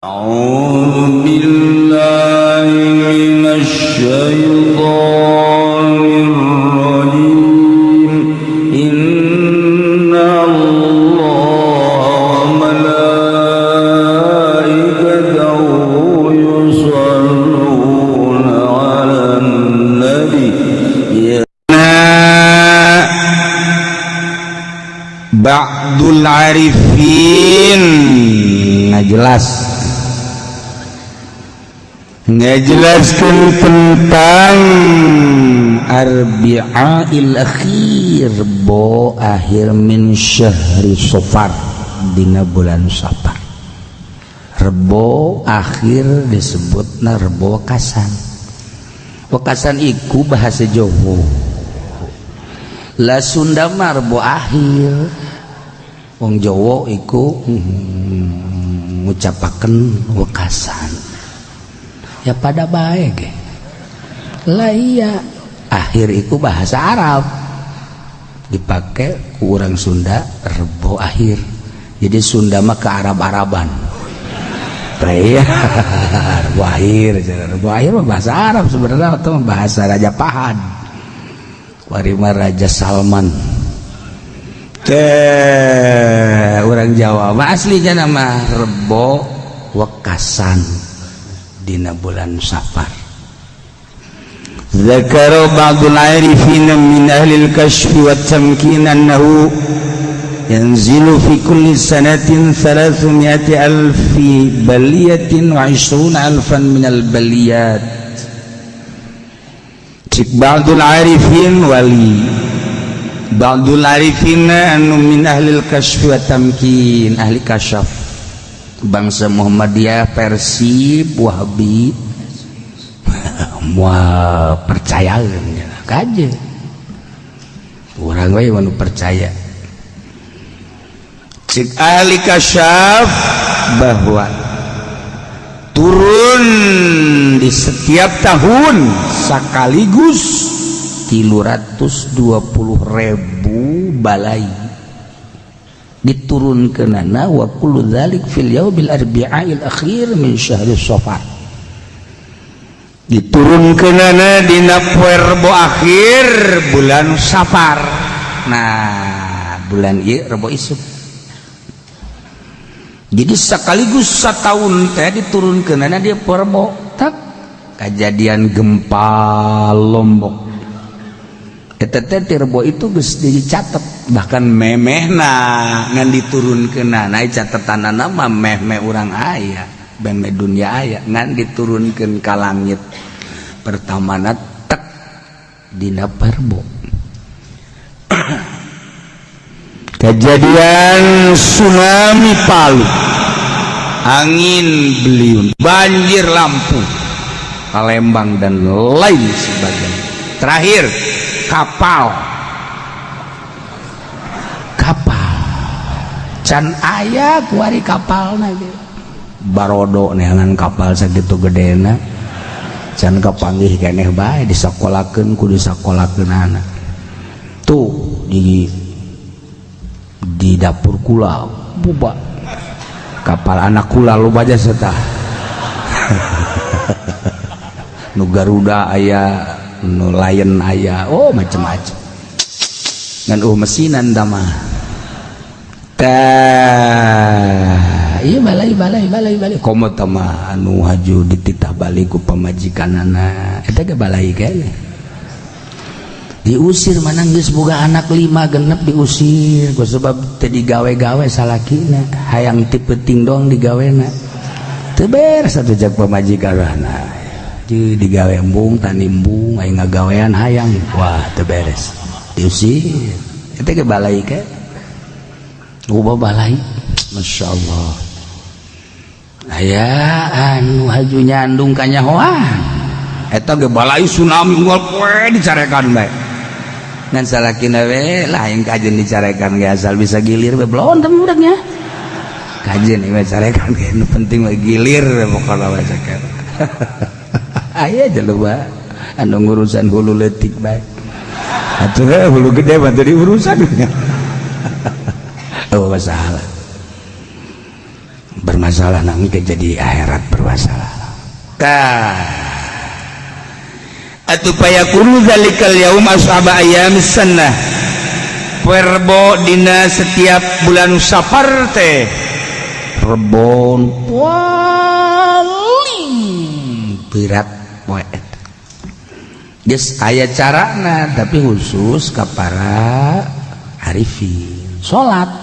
أعوذ بالله من الشيطان الرجيم. إن الله وملائكته يصلون على النبي. Ba'dul arifin nggak jelas ngajelaskan tentang arbi'ail akhir, bo akhir, min syahri Sofar, dina bulan Safar. Rebo akhir disebut rebo wekasan. Wekasan iku bahasa Jawa lah. Sunda mah rebo akhir, wong Jawa iku ngucapaken wekasan. Ya pada baik lah. Iya, akhir itu bahasa Arab, dipakai ku urang Sunda rebo akhir. Jadi Sunda mah ke Arab-Araban. Iya, rebo akhir, rebo akhir mah bahasa Arab sebenarnya atau bahasa Raja Pahan warima Raja Salman teh. Orang Jawa mah aslinya nama rebo wekasan dina bulan Safar. Zakara ba'dul arifin min ahli al-kashf wa tamkin annahu yanzilu fi kulli sanatin 300 alfi baliyatin wa 20 alfan min al-baliyat. Cik ba'dul arifin, wali ba'dul arifin anu min ahli al-kashf wa tamkin, ahli kasyaf, bangsa Muhammadiyah versi Wahabi mau percaya kaje orang we nu percaya. Cek ahli kasyaf bahwa turun di setiap tahun sekaligus 320.000 balai diturunkeunana, wa kullu dzalik fil yaumil arbi'il akhir min syahri Safar. Diturunkeunana dina poe Rebo akhir bulan Safar. Nah, bulan ieu Rebo isuk. Jadi sekaligus setahun teh diturunkeunana dia poe Rebo. Tak kejadian gempa Lombok eta teh ti Rebo itu geus dicatet, bahkan memehna ngan diturunkeunana. Catetanana mah meh-meh urang aya, meh dunia aya, ngan diturunkeun ka langit pertamana tek dina Rebo kejadian tsunami Palu, angin beliung, banjir Lampung, Palembang, dan lain sebagainya. Terakhir kapal, kapal can aya kuari kapal barodo neangan kapal sakitu gedena can kapanggih keneh bae. Disakolakeun ku disakolakeun anak tuh di dapur kula buba kapal anak kula lu baca setah nu Garuda aya, nu Lion aya, oh macem-macem ngan mesinan mah. Tah iya, balai balai balai balai komo mah anu haju dititah balik ku pamajikanana, eta ge balai keneh. Diusir mana geus boga anak lima genep, diusir ku sebab teu digawe-gawe salakina, hayang ti peuting dong digawena teu beres atuh. Jak pamajikanana di digawe embung, tani embung, aing ngagawean hayang, wah teu beres, diusir. Eta ge balai ke ubah balai. Masya Allah, aya anu haju nyandung kanyahoan, eta ge balai. Tsunami unggal poe dicarekan bae, ngan salakina we lain kajen dicarekan ge, asal bisa gilir we belon teh budaknya. Kajen we carekan ge, nu penting we gilir pokona we carekan. Aya jelema anu ngurusan hulu leutik bae atuh, hulu gede mah teu diurusan. Oh, masalah. Bermasalah nang jadi akhirat bermasalah. Tah atuh fayakunu zalikal yaum ashaba ayyamis sunnah. Rebo dina setiap bulan Safar teh rebon paling berat poe eta. Geus aya carana tapi khusus ka para arifin. Salat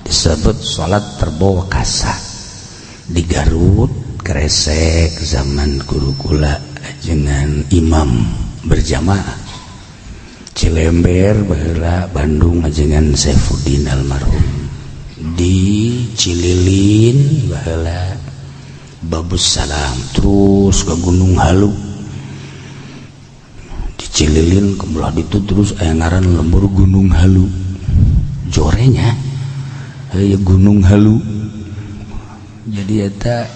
disebut salat Rebo Wekasa di Garut Kresek zaman guru kula dengan imam berjamaah. Cilember baheula Bandung ajengan Saifuddin almarhum. Di Cililin baheula Babus Salam terus ke Gunung Halu. Di Cililin ke belah ditu terus aya ngaran lembur Gunung Halu. Jorenya aya Gunung Halu. Jadi eta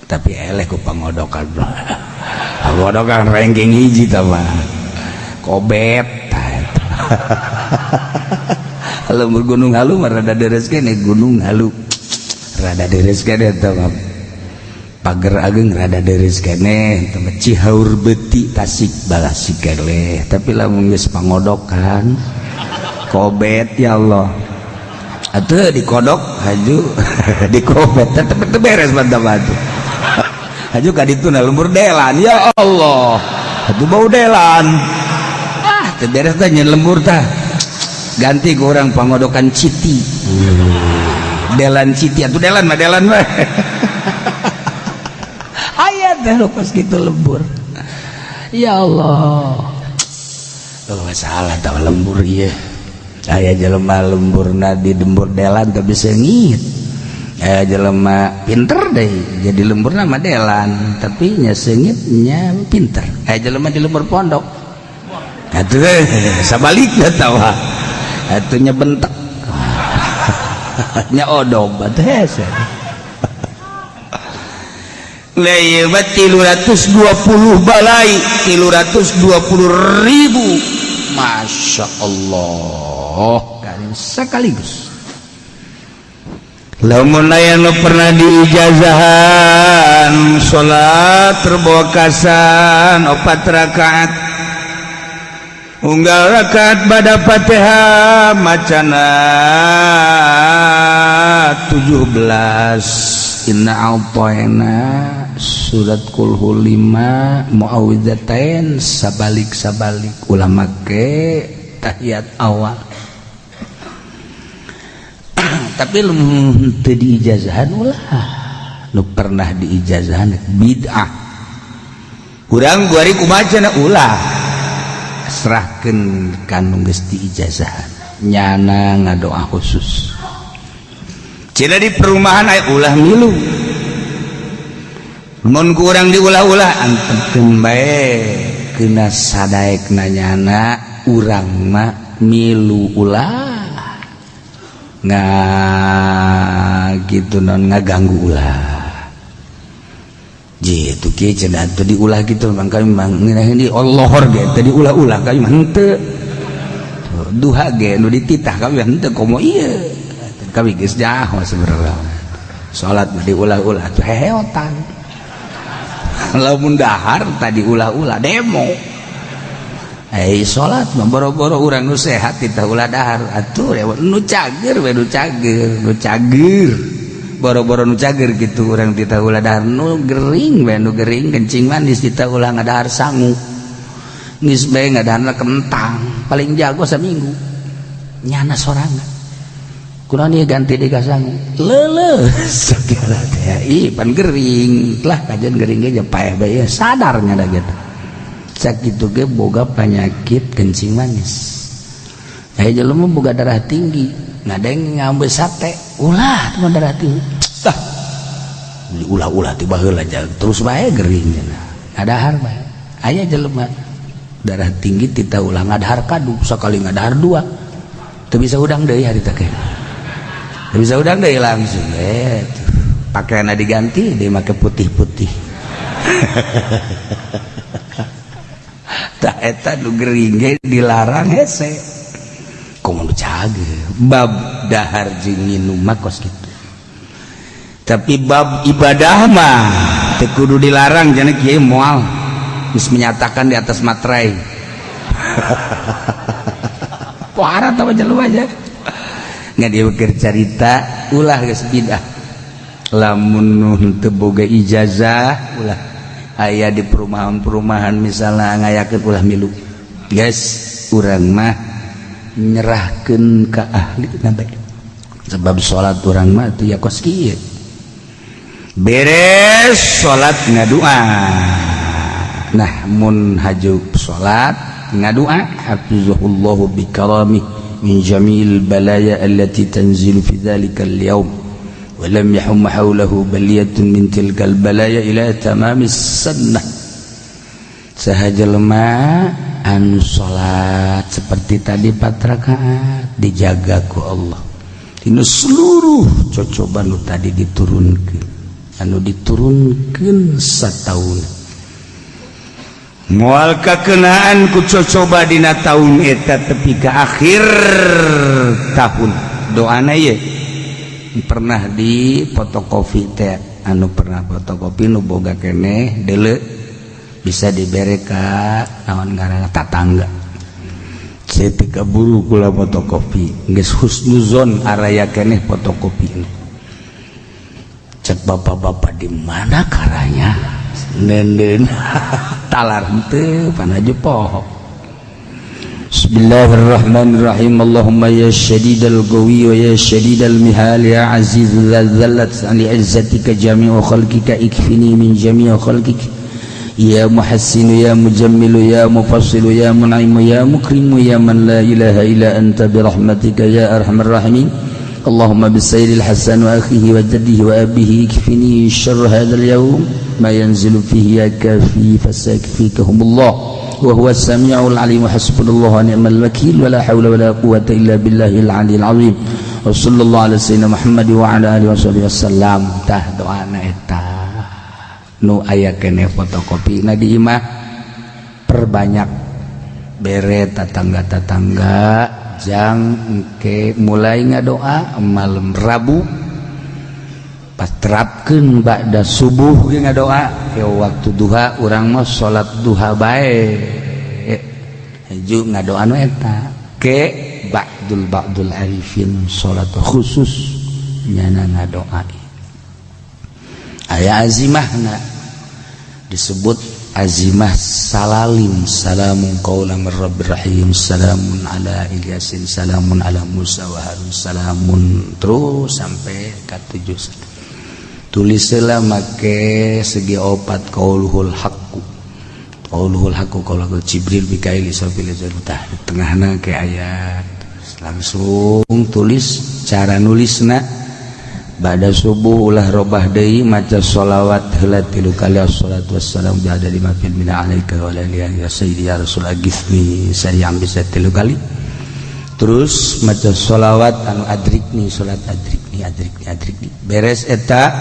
tapi eleh ku pangodokan. Pangodokan ranking hiji tah mah. Kobet lembur Gunung Halu mah rada deres kene Gunung Halu rada deres kene eta mah Pager Ageng rada deres kene eta mah Cihaur Beuti Tasik Balasik keleh tapi lamun geus pangodokan kobet ya Allah atuh dikodok haju dikobet tetep teu beres mantap atuh haju ka ditu na lembur delan ya Allah atuh bau delan teu beres teh nyen lembur tah ganti ke orang pangodokan Citi delan Citi atuh delan mah delan mah aya teh nu kos kitu lembur ya Allah. Oh salah tah lembur ieu aya jelema lemburna di lembur delan tapi seungit aya jelema pinter deh jadi lemburna mah delan tapi nya seungit nya pinter aya jelema di lembur pondok atuh sabalikna tawa atuh nya bentek nya odob atuh hese. Lewat 320 balai 320.000 Masya Allah sekaligus. Lamun aya nu pernah diijazahan salat Rebo Wekasan 4 rakaat unggal rakaat bada Fatihah macana 17 inna a'tayna surat kulhu 5 muawwidzatain sabalik-sabalik ulah make tahiyat awal. Tapi lamun teu diijazahan ulah nu pernah diijazahan bid'ah urang kuari kumaha cenah ulah serahkeun ka nu geus diijazahan nyana ngadoa khusus cenah di perumahan aya ulah milu mun ku urang diulah-ulah antepkeun bae keuna sadaekna nyana urang mah milu ulah nggak gitu non ngaganggu ulah gitu kieu cenah teu diulah gitu mang kami mah ngeunaheun di Allah ge teu diulah-ulah kami mah henteu duha ge nu dititah kami henteu komo ieu kami geus nyaho sebenarnya salat mah diulah-ulah tuh heheotan lamun dahar tadi ulah-ulah demo salat mah boro-boro urang nu sehat titah ulah dahar atuh nu cager we nu cager nu cager boro-boro nu cager gitu urang titah ulah dahar nu gering we nu gering kencing manis titah ulah ngadahar sangu geus bae ngadaharna kentang paling jago saminggu nyana sorangan kunaon ieu ganti deui ka sangu leuleus segala teh ih pan gering lah kajian gering ge paeh bae sadar nya da gitu sakitu ge boga penyakit kencing manis aya jelema boga darah tinggi ngadeng ngambil sate ulah teu darah tinggi tah ulah-ulah ti baheula terus bae gering cenah ngadahar bae aya jelema darah tinggi tita ulah ngadahar kadu sakali ngadahar dua teu bisa hudang deui harita teh teu bisa hudang deui langsung pakaianna diganti deui make putih-putih. Tah eta nu gering ge dilarang hese komo nu cager bab dahar jeung nginum mah kos kitu. Tapi bab ibadah mah teu kudu dilarang. Jana kiai moal geus menyatakan di atas materai. Pohara tah jalu aja nggak dia cerita. Ulah, geus bidah. Lamun teu boga ijazah, ulah. Aya di perumahan-perumahan misalnya ngayakeun, ulah milu. Guys, urang mah nyerahkeun ka ahli nabi, sebab salat urang mah teu ya kos kieu. Beres salat ngadua. Nah, mun haju salat ngadua, hafizahullahu bikarami min jamil balaya allati tanzilu fi dhalika al-yawm wa lam yahum hawlahu baliyatun min tilkal balaya ila tamamis sunnah. Saha jelema anu salat seperti tadi empat rakaat, dijaga ku Allah tina seluruh cocoban nu tadi diturunkeun, anu diturunkeun sataun. Moal kakenaan ku cocoba dina taun eta tepi ka akhir tahun. Doana ye pernah di fotokopi teh, anu pernah fotokopi nu boga keneh deuleu bisa dibere ka naon ngaranna, tatangga. Saya teu kaburu kula fotokopi, geus husnuzon araya keneh fotokopi. Cek bapak-bapak, di mana karanya nenden talar henteu panaju poho. Bismillahirrahmanirrahim. Allahumma ya syadidal qawi wa ya syadidal mihal, ya aziz dzallat li izzatika jami'u khalqika, ikfini min jami'i khalqik. Ya muhassin, ya mujammilu, ya mufassilu, ya mun'imu, ya mukrimu, ya man la ilaha illa anta, bi rahmatika ya arhamar rahimin. Allahumma bisayyidil Hasan wa akhihi wa jaddihi wa abihi, ikfini syarr hadzal yaum ma yanzilu fihi ya kafi, fasakfikahumullah wa huwa as-sami'ul alim, wa hasbunallahu wa ni'mal wakil, wa la hawla wa la quwwata illa billahil aliyil azim, wa sallallahu ala sayyidina Muhammad wa ala alihi washabihi wasallam. Tah, doana eta nu aya keneh fotokopi. Nah, di imah perbanyak, bere tetangga-tetangga. Jang engke mulai ngadoa malam Rabu, pas terapkeun ba'da subuh ge ngadoa ke waktu duha. Urang mah salat duha bae haju ngadoa nu eta ke ba'dul ba'dul arifin salat khusus nyana ngadoa. Aya azimahna, disebut azimah salalim. Salamun qaulan mir rabbir rahim, salamun ala Ilyasin, salamun ala Musa wa Harun, salamun terus sampai ka tujuh. Tulislah make segi opat, qauluhul haqqu, qauluhul haqqu, qauluhul Jibril, Mikail, Israfil. Tah, di tengahna ke ayat langsung tulis. Cara nulisna, pada subuh ulah robah deui, maca sholawat heula tilu kali. Assalatu wassalamu bi lima fil mina alaika wa ala alihi ya sayyidi ya rasul agithni sari'an, bisa tilu kali. Terus maca sholawat anu adrikni, salat adrikni, adrikni, adrikni. Beres eta,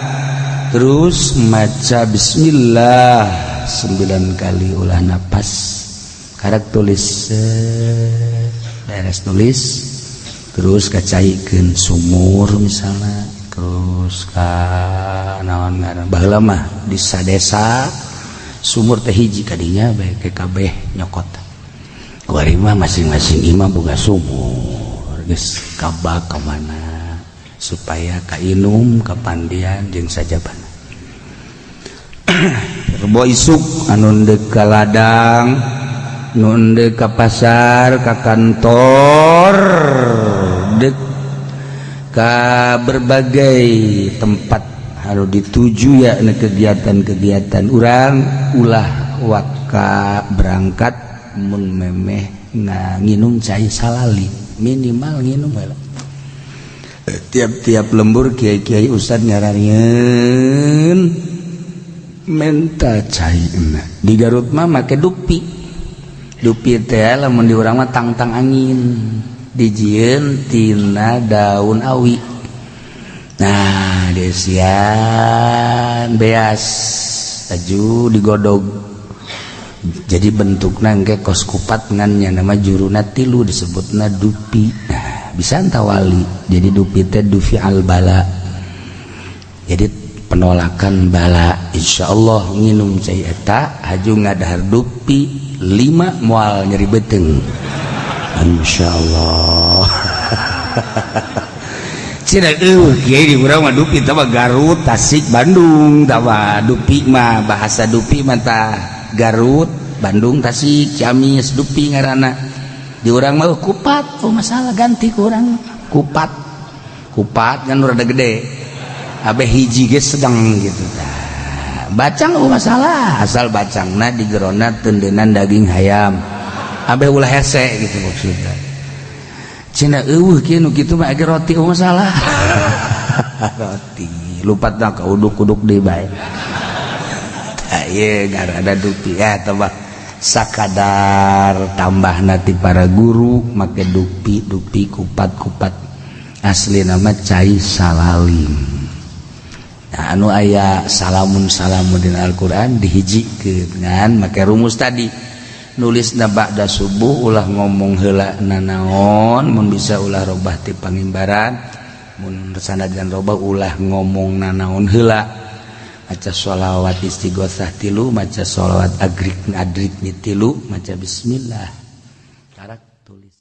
terus maca bismillah 9 kali, ulah napas, karak tulis. Beres tulis, terus kacaikeun sumur misalnya, terus ka naon ngaran. Baheula mah di sadesa sumur teh hiji, kadinya bae ke kabeh nyokot. Kuari mah masing-masing imah boga sumur, geus kabak ka mana supaya kainum, kapandian jeung sajabana. Rebo isuk anu deuk ka ladang, nu deuk ka pasar, ka kantor, deuk ke berbagai tempat harus dituju ya kegiatan-kegiatan urang, ulah waka berangkat mun memeh nginum cai salali, minimal nginum heula. Tiap-tiap lembur kiai-kiai ustad nyaranin menta cai. Di Garut mah make dupi. Dupi teh lamun di urang mah tangtang angin, dijieun tina daun awi. Nah, desian beas aju digodog, jadi bentukna engke kos kupat, ngan nama juruna tilu, disebutna dupi. Nah, bisa tawali jadi dupi teh dufi al bala. Jadi penolakan bala, Insya Allah nginum cai eta haju ngadahar dupi lima moal nyeri beuteung, Insya Allah. Cina kiai di urang mah dupi tah mah Garut, Tasik, Bandung tah mah dupi mah, bahasa dupi mah tah Garut, Bandung, Tasik, Ciamis dupi ngaranna. Di urang mah kupat. Oh, masalah ganti ku urang kupat. Kupat kan rada gede, abe hiji ge sedang gitu tah. Bacang, oh masalah, asal bacangna di gerona tendenan daging hayam, abe ulah hese gitu maksudnya. Cina eueuh kieu nu kitu mah age roti, oh masalah roti lupat ka uduk-uduk deui bae. Tah, ieu ngaranna dupi ya tambah sakadar tambah nanti para guru make dupi dupi, kupat kupat, asli nama cai salalim. Nah, anu aya salamun salamun dina Al-Qur'an dihijikeun dengan make rumus tadi, nulis na ba'da subuh, ulah ngomong heula nanaon, mun bisa ulah robah ti pangimbaran, mun sanajan robah ulah ngomong nanaon heula, maca sholawat istighosah tilu, maca sholawat agrik adrik tilu, maca bismillah, karak tulis.